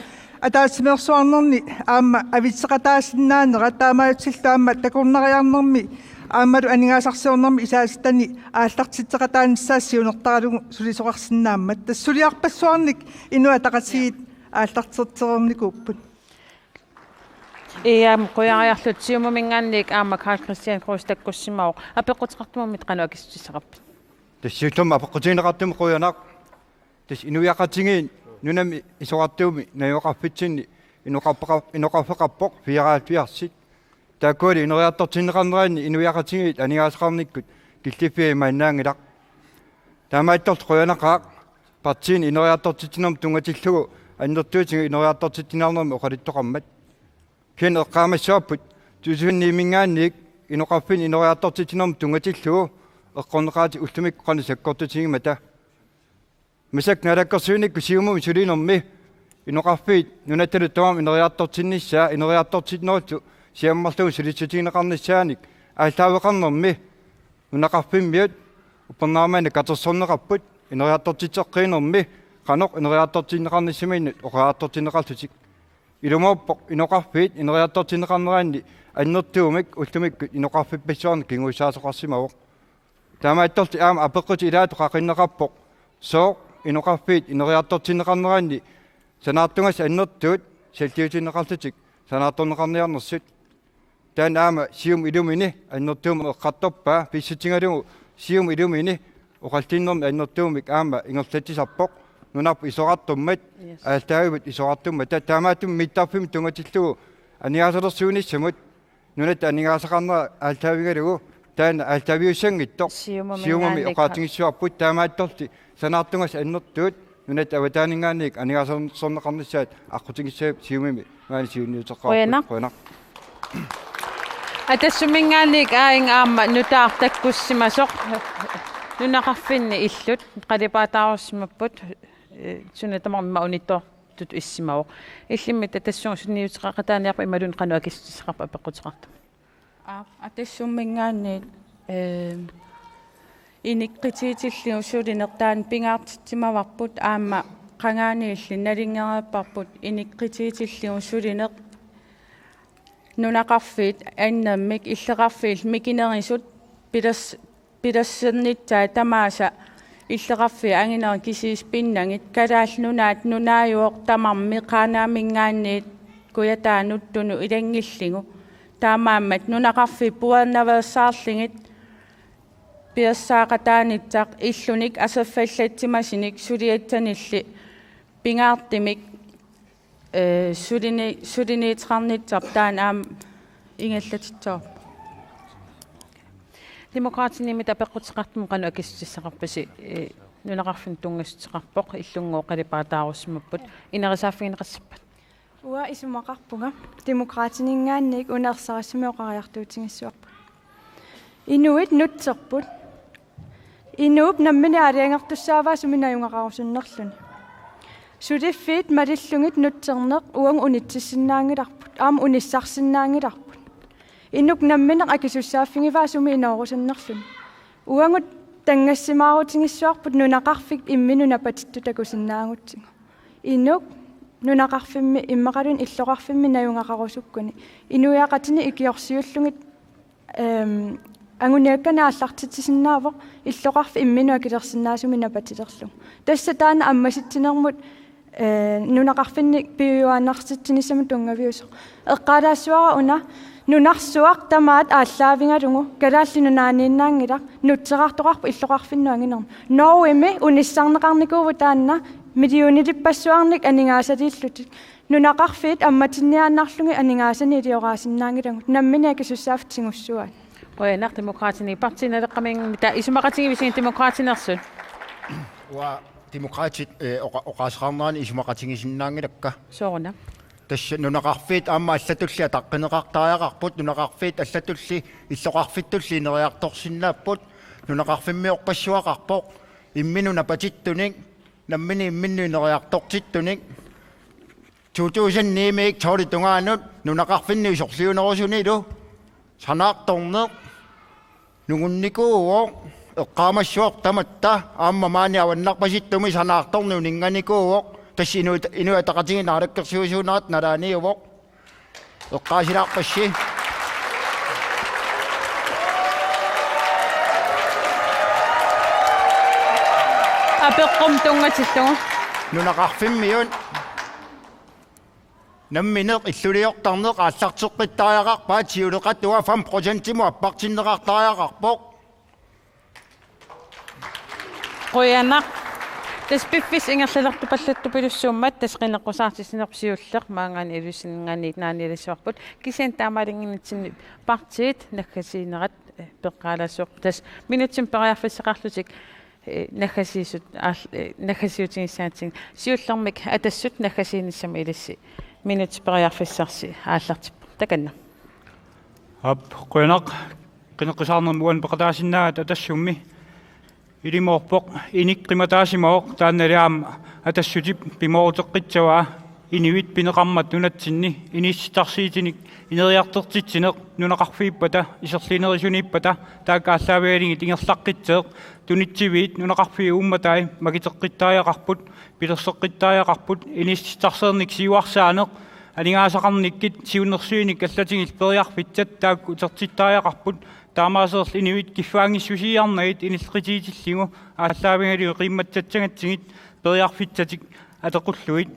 ataatsimeersuarnerni aamma avitseqataasinnaanera, taamaatsillu aamma takornariarnermi aammalu aningaasarsiornermi isaatitani aallartitseqataanissaa siunertaralugu sulisoqarsinnaammat. Tassa suliarpassuarnik Inuit Ataqatigiit aallartereernikuupput. Iam, qujariarlutit. Siumuminngaanniit aamma Karl-Kristian Kruse takkussimavoq. Apeqquteqartumik qanoq akissutissaqarpit? Tassa siullermik apeqqutigineqartumik qujanaq. Tassa inuiaqatigiit nunami isorartuumi najugaqarfitsinni inoqarpaqa-, inoqarfeqarpoq fireoghalvfjerdsit. Taakkuali ineriartortinneqarneranni inuiaqatigiit aningaasaqarnikkut killiffiat imaannaanngilaq. Taamaattorli qujanaqaaq partiini ineriartortitsinermut tunngatillugu annertuutigut ineriartortitsinermut oqaluttoqarmat. Kisianni eqqaamassavarput to tusind ni-minngaanniit inoqarfinni ineriartortitsinermut tunngatillugu eqqorneqaratik ullumikkut qanoq sakkortutigimmata. Massakkut naalakkersuinikkut Siumumi sulinermi inoqarfiit nunattalu tamarmik ineriartortinnissaat, ineriartortinnerullu siammarlugu sulissutigineqarnissaanik aallaaveqarnermi nunaqarfimmiut uppernarmaanna katersorneqarput, ineriartortitseqqiinermi qanoq ineriartortinneqarnissaminnut oqariartortinneqarlutik. Ilumoorpoq inoqarfiit ineriartortinneqarneranni annertuumik ullumikkut inoqarfippassuarnik kinguussaasoqarsimavoq. Taamaattorli aamma apeqqutit ilaatigut qaqinneqarpoq: sooq inoqarfiit ineriartortinneqarneranni sanaartugassat annertuut salliutinneqarlutik sanaartorneqarniarnersut? Taanna aamma Siumut ilumini annertuumik eqqartorpaa, pissutigalugu Siumut ilumini oqallinnermi annertuumik aamma ingerlatsisarpoq nunarput isorartummat, Yes. aallaavimmut isorartummata. Ta-, taamaattumik mittarfimmut tunngatillugu aningaasalersuinissamut nunatta aningaasaqarnera aallaavigalugu taanna aallaaviussanngitsoq Siumumi Siumumi oqaatigissavarput. Taamaattorli sanaartugassat annertuut nunatta avataaninngaanniit aningaasalersorneqarnissaat aqqutigissavippoq, Siumumi maani siunniuteqqaarput. Qujanaq. Qujanaq. Atassumminngaanniit aajuna aamma nutaaq takkussimasoq. Nunaqarfinni illut qalipaataarussimapput, eh, suna tamarmi unittoortutut issimavoq. Illimmi Atassut sunniuteqaqataaniarpat imaluunniit qanoq akissutissaqarpit apeqquteqartumik? Aap, Atassumminngaanniit, eh, iniqqitiitillugu sulineq taanna pingaartitsimavarput, aamma qangaaniilli nalunngereerparput iniqqitiitillugu sulineq nunaqarfiit annermik illoqarfiillu mikinerisut pilers-, pilersinnissaat tamaasa illoqarfiit anginerit kisiisa pinnagit. Kalaallit Nunaat nunaajuvoq tamarmi Qaanaaminngaanniit Kujataanut tunut ilanngillugu. Taamaammat nunaqarfiit puiornaveersaarlugit piassaaqataanissaq illunik aserfallatsimasunik suliassanilli pingaartumik, eh, sulini-, suliniuteqarnissaq taanna aamma ingerlatittoq. Demokraatinimmit apeqquteqartumut qanoq akissutissaqarpisi, eh, nunaqarfinni tunngassuteqarpoq, illunnguup qalipaataarussimapput, inerisaaffigineqassappat? Uanga isumaqarpunga, Demokraatininngaanniit una ersarissumik oqariartuutigissavarput. Inuit nutserput. Inuup nammineq aalajangertussaavaa sumi najugaqarusunnerluni. Suliffiit malillugit nutserneq uagut unitsissinnaanngilarput, aamma unissarsinnaanngilarput. Inuk nammineq akisussaaffigivaa sumi inoorusunnerluni. Uagut tanngassimaarutigissavarput nunaqarfik imminut napatittut takusinnaagutsigu. Inuk nunaqarfimmi immaqaluunniit illoqarfimmi najugaqarusukkuni inuiaqatinik ikiorsiullugit, ehm, anguniakkanik aallartitsisinnaavoq illoqarfik imminut akilersinnaasumik napatilerlugu. Tassa taanna ammasitsinermut, eh, nunaqarfinni piujuaannartitsinissamut tunngaviusoq. Eqqaalaassavara una: nunarsuaq tamaat aallaavigalugu Kalaallit Nunaanniinnaanngilaq, nutserartoqarpoq illoqarfinnut anginermut. Norgemi unissarneqarnikuuvoq taanna millionilippassuarnik aningaasaliillutik. Nunaqarfiit ammatinniaannarlugit aningaasanik ilioraasinnaanngilagut, nammineq akisussaaffik tigussuaat. Qujanaq. Demokraatini, Partii Naleqqaminngaanniit isumaqatigivisiuk Demokraatineersut? Uanga Demokraatit, eh, oqa-, oqaaseqarnerani isumaqatigisinnaanngilakka. Sooruna? Tassa nunaqarfiit aamma allatulli ataqqineqartariaqarput, nunaqarfiit allatulli illoqarfittulli ineriartorsinnaapput, nunaqarfimmiorpassuaqarpoq imminut napatittunik, nammineq imminnut ineriartortittunik. To tusind ni-miit tolvip tungaanut nunaqarfinni isorliunerusunilu sanaartorneq nungunnikuuvoq, eqqaamassavarput tamatta, aamma maani avannarpasittumi sanaartorneq uninnganikuuvoq, tassa Inuit-, Inuit Ataqatigiit Naalakkersuisuunerata nalaaniuvoq. Eqqaasilaarpassi. Apeqqummi tunngatillugu. Nunaqarfimmiut nammineq illuliortarneq aallarteqqittariaqarpaat, siuleqatua fem procentimut appartinneqartariaqarpoq. Qujanaq. Tassa piffissap ingerlalertupallattupillugu sumut tassa qineqqusaartitsinerput siulleq maanngaanniit Ilulissaningaanniit naanialassavarput. Kisianni taamaalinnginnitsinni partiit naggasiinerat, eh, peqqaalaassavavut. Tassa minutsimik periarfissaqarlutik, eh, naggasiisut aal-, eh, naggasiutigissagatsigit. Siullermik Atassut naggasiinissamut ilissi minutsit periarfissarsi aallartippoq. Takanna. Aap, qujanaq. Qineqqusaarnermi uani peqataasinnaavat Atassummi. Ilimoorpoq, inik qimataasimavoq, taannali aamma Atassutip pimooruteqqissavaa inuit pineqarmat nunatsinni inissitarsiitinik ineriartortitsineq nunaqarfiuppata iserliunerusuniippata, taakku aallaavigalugit ingerlaqqisseeq. Tunitsiviit nunaqarfiit uummatai makiteqqittariaqarput, pilerseqqittariaqarput, inissitarsiorneq siuarsaaneq, aningaasaqarnikkut siunnersuineq allatigullu periarfissat taakku utertittariaqarput, taamaaseerlu inuit kiffaanngissusiiarnagit ineqatigiittillugu aallaavigalugu qiimmassassagatsigit periarfissatik atequllugit.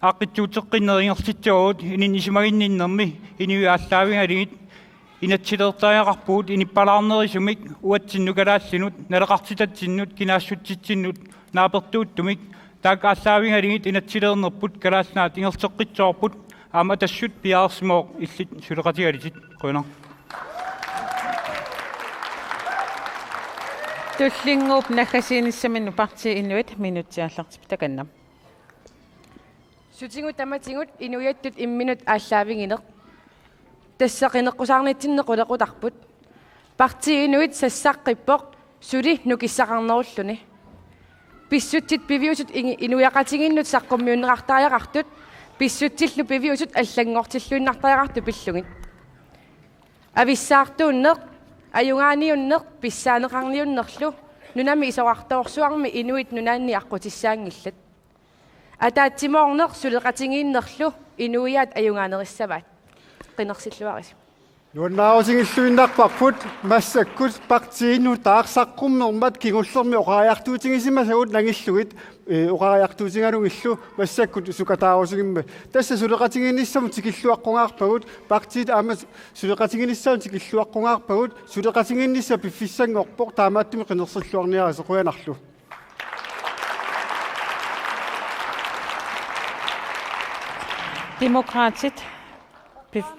Aaqqissuusseqqinneq ingerlassavagut inunnut isumaginninnermi inuit aallaavigalugit. Inatsisilertariaqarpugut inuppalaarnerusumik uatsinnut kalaallinut, naleqartitatsinnut, kinaassutsitsinnut naapertuuttumik. Taakku aallaavigalugit inatsisilernerput Kalaallit Nunaat ingerlateqqissavarput, aamma Atassut piareersimavoq, illit suleqatigalutit. Qujanaq. Tullinnguup naggasiinissaminnut Partii Inuit, minutsit aallartipput, takanna. Sutigut tamatigut inuiattut imminnut aallaavigineq. Tassa qineqqusaarnitsinni qulequtarput. Partii Inuit sassaqqippoq suli nukissaqarnerulluni. Pissutsit piviusut igi-, inuiaqatigiinnut saqqummiunneqartariaqartut, pissutsillu piviusut allanngortilluinnartariaqartut pillugit. Avissaartuunneq, ajugaaniunneq, pissaaneqarniunnerlu nunami isorartoorsuarmi inuit nunaanni aqqutissaanngillat. Ataatsimoorneq suleqatigiinnerlu inuiaat ajugaanerissavaat. Qinersilluarisi. Nuannaarutigilluinnarparput massakkut partiinut taarsaqqummermat kingullermi oqariartuutigisimasagut nangillugit, eh, oqariartuutigalugillu massakkut sukataarutigimmat. Tassa suleqatigiinnissamut tikilluaqqungaarpagut, partiit aamma suleqatigiinnissamut tikilluaqqungaarpagut, suleqatigiinnissaq piffissanngorpoq, taamaattumik qinersilluarniaritsi, qujanarlu. Demokraatit. Pif-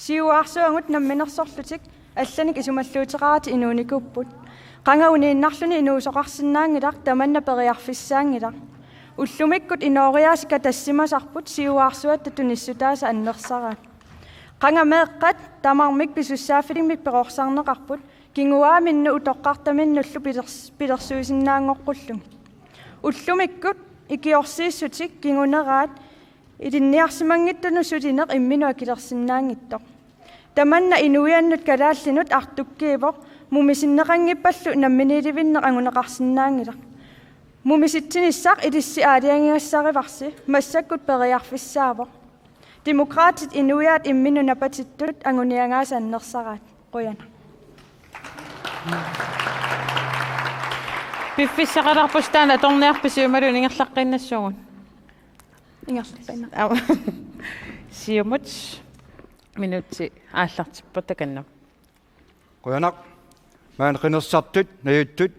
Siuaarsuagut namminersorlutik allanik isumalluuteqaratik inuunikuupput. Qanga uniinnarluni inuusoqarsinnaanngilaq, tamanna periarfissaanngilaq. Ullumikkut inooriaaseq katassimasarput siuaarsuatta tunissutaasa annersaraat. Qanga meeqqat tamarmik pisussaaffilimmik perorsarneqarput, kinguaaminnut utoqqartaminnullu pilers-, pilersuisinnaanngorpullugit. Ullumikkut ikiorsiissutik kinguneraat ilinniarsimanngitsunut sulineq imminut akilersinnaanngitsoq. Tamanna inuiannut kalaallinut artukkiivoq, mumisinneqanngippallu namminiilivinneq anguneqarsinnaanngilaq. Mumisitsinissaq ilissi aalajangigassarivarsi, massakkut periarfissaavoq. Demokraatit inuiaat imminnut napatittut anguniagaasa annersaraat. Qujanaq. Piffissaqalerpusi taanna, atorniarpisiuk imaluunniit ingerlaqqinnassaagut? Ingerlaqqinna. Aa. Siumut minutsi aallartippoq takanna. Qujanaq. Maani qinersisartut, najuttut,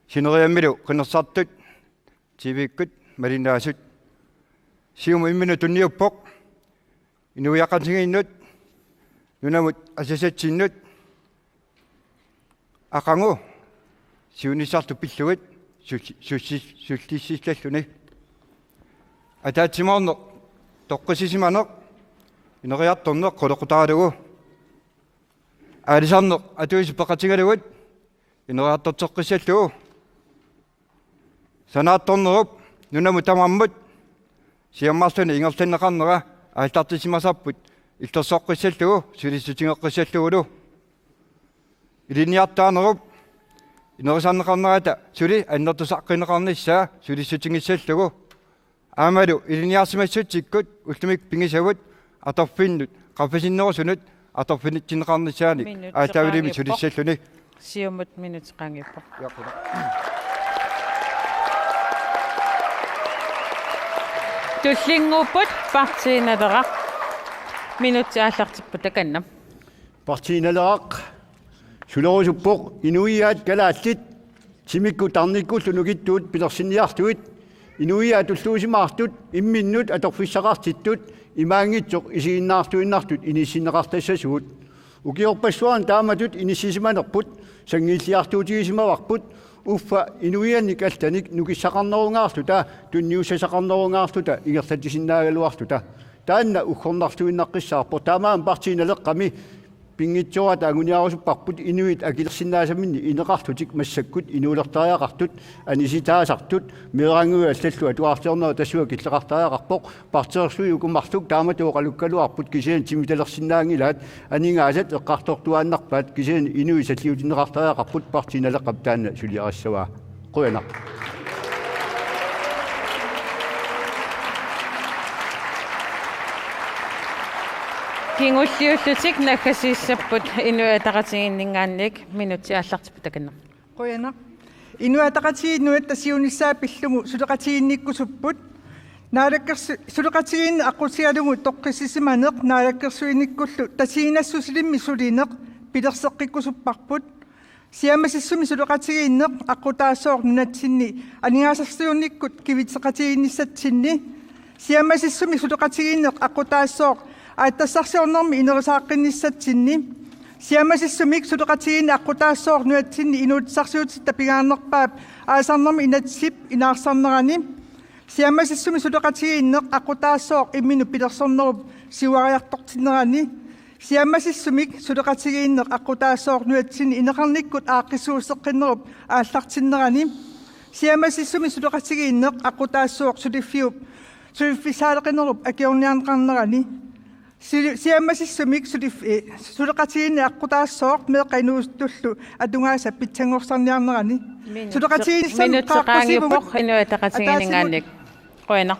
sineriammilu qinersisartut, T V-kkut malinnaasut. Siumut imminut tunniuppoq inuiaqatigiinnut, nunamut asasatsinnut, aqagu siunissarlu pillugit sulli-, sulli-, sullissillalluni. Ataatsimoorneq toqqissisimaneq ineriartorneq qulequtaralugu. Aalisarneq atuisut peqatigalugit ineriartorteqqissallugu. Sanaartornerup nunamut tamarmut siammarluni ingerlanneqarnera aallartissimasarput illersoqqissallugu sulissutigeqqissallugulu. Ilinniartitaanerup inerisarneqarnerata suli annertusaqqinneqarnissaa sulissutigissallugu. Aammalu ilinniarsimassutsikkut ullumikkut pigisavut atorfinnut qaffasinnerusunut atorfinitsinneqarnissaanik aallaavilimmi sulissalluni. Siumut minutsi qaangiuppoq. Tullinnguupput Partii Naleraq. Minutsi aallartippoq takanna. Partii Naleraq sulerusuppoq inuiaat kalaallit timikkut tarnikkullu nukittuut pilersinniarlugit inuiaat tulluusimaartut imminnut atorfissaqartittut imaanngitsoq isiginnaarluinnartut inissinneqartassasugut. Ukiorpassuarni taamatut inissisimanerput sanngilliartuutigisimavarput, uffa inuiannik allanik nukissaqarnerungaarluta tunniussasaqarnerungaarluta ingerlatsisinnaagaluarluta. Taanna uggornarluinnaqqissaarpoq. Taamaammat Partii Naleqqami pinngitsoorata anguniarusupparput inuit akilersinnaasaminnik ineqarlutik massakkut inuulertariaqartut, anisitaasartut, meerannguit allallu atuarliornerat tassunga killeqartariaqarpoq, partiiorsuit uku marluk taamatut oqalukkaluarput kisianni timitalersinnaanngilaat, aningaasat eqqartortuaannarpaat kisianni inuit salliutinneqartariaqarput, Partii Naleqqap taanna suliarissavaa. Qujanaq. Kingulliullutik naggasiissapput Inuit Ataqatigiinninngaanniit, minutsi aallartippoq takanna. Qujanaq. Inuit Ataqatigiit nunatta siunissaa pillugu suleqatigiinnikkusupput. Naalakkersu-, suleqatigiinneq aqqutigalugu toqqissisimaneq naalakkersuinikkullu tatiginassusilimmik sulineq pilerseqqikkusupparput. Siammasissumik suleqatigiinneq aqqutaassaaq nunatsinni aningaasarsiornikkut kivitseqatigiinnissatsinni. Siammasissumik suleqatigiinneq aqqutaassaaq aatsitassarsiornermi inerisaaqqinissatsinni. Siammasissumik suleqatigiinneq aqqutaassaaq nunatsinni inuutissarsiutitta pingaarnerpaap aalisarnermi inatsisip inaarsarnerani. Siammasissumik suleqatigiinneq aqqutaassaaq imminut pilersornerup siuariartortinnerani. Siammasissumik suleqatigiinneq aqqutaassaaq nunatsinni ineqarnikkut aaqqissuusseqqinnerup aallartinnerani. Siammasissumik suleqatigiinneq aqqutaassaaq suliffiup suliffissaaleqinerup akiorniarneqarnerani. Suli-, siammasissumik sulif-, eh, suleqatigiinneq aqqutaassaaq meeqqat inuusuttullu atugaasa pitsanngorsarniarnerani. Minutsi-, suleqatigiinnissaq minutsi qaaqqusivugut qaangiuppoq Inuit Ataqatigiinninngaanniit. Ataatsimoorlutik. Qujanaq.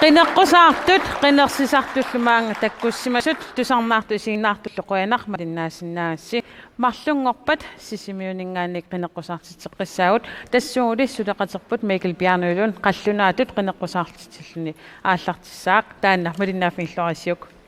Qineqqusaartut qinersisartullu maanga takkussimasut tusarnaartut isiginnaartullu qujanaq malinnaasinnaagassi. Marlunngorpat Sisimiuninngaanniit qineqqusaartitseqqissaagut, tassuuguli suleqaterput Mikkel Bjarnø Lund qallunaatut qineqqusaartitsilluni aallartissaaq. Taanna malinnaaffigilaarsiuk.